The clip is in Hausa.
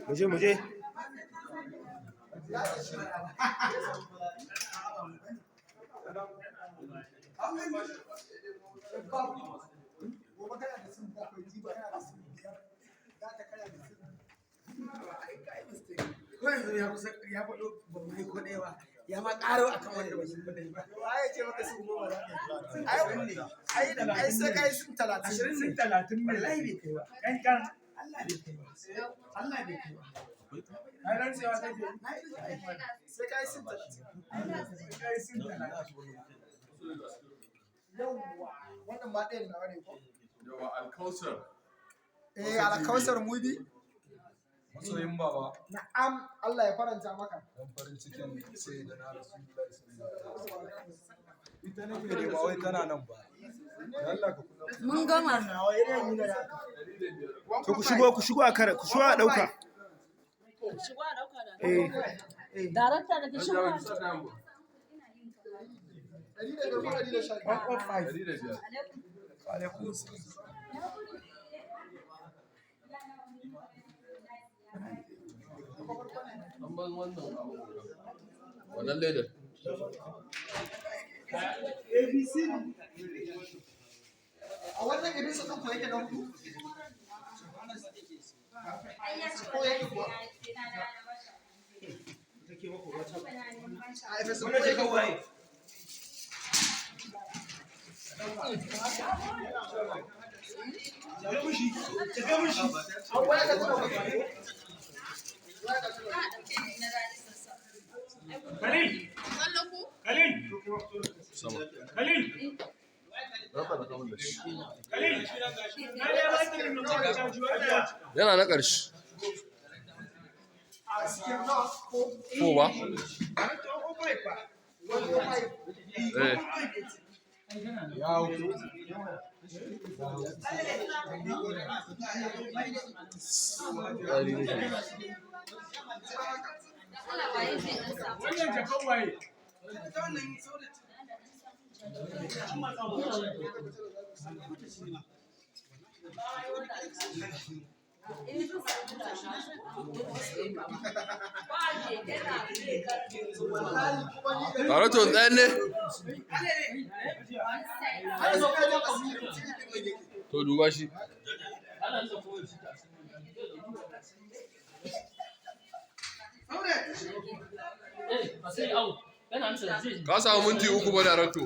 Muje, muje. Gobe kana da sun bakwai, jibi kana da sun biyar, gata kana da sun. Ko yanzu ya kusa ya faɗo, ba mu yi ko ɗaya ba, ya ma ƙaro akan wanda ba shi ba. Waye ce maka sun 10 za ka yi? Ai ai ai, sai kai sun 30. 20 ne, 30 ne, wallahi bai kai ba. Kan kan Allah bai kai ba, Allah bai kai ba. Ai rantsewa kake? Sai kai sun 30. Kai sun 30. Yawwa, wannan ma ɗayan nawa ne ko? Yawa, Alkausar. Eh, Alkausar Mubi. Masoyin baba. Na'am, Allah ya faranta maka. Dan farin cikin sai da na Rasulullahi sallallahu alaihi wasallam. Ita nake nema, wai tana nan ba. Dan Allah ka kula. Mun gama. To ku shigo, ku shigo a kare, ku shigo a dauka. Shigo a ɗauka da. Eh. Darakta da ta shigo. 105 ko 115? 105. 105. Alaikum salam. An ban wannan abu. Wannan ledar. ABC. A wannan episode ɗin ko yake na hudu? Ko yake kuwa? A episode ko yake kuwa? An waya ka tuna kuwa? Waya ka tuna. Khalil! Khalil! Sama. Khalil! Raka da kamun da shi. Khalil! Khalil ya ba ta nan da caji wannan. Yana na ƙarshe. A cikin nawa ko? Ko ba? 105 ba. 105. Eh. Ya hau. Tsari ne. Wannan jakan waye? Darakto tsayan ne? Har yanzu kai da asirin cikin ɗin nan yake. To duba shi. Ka samu minti 3 ba, darakto.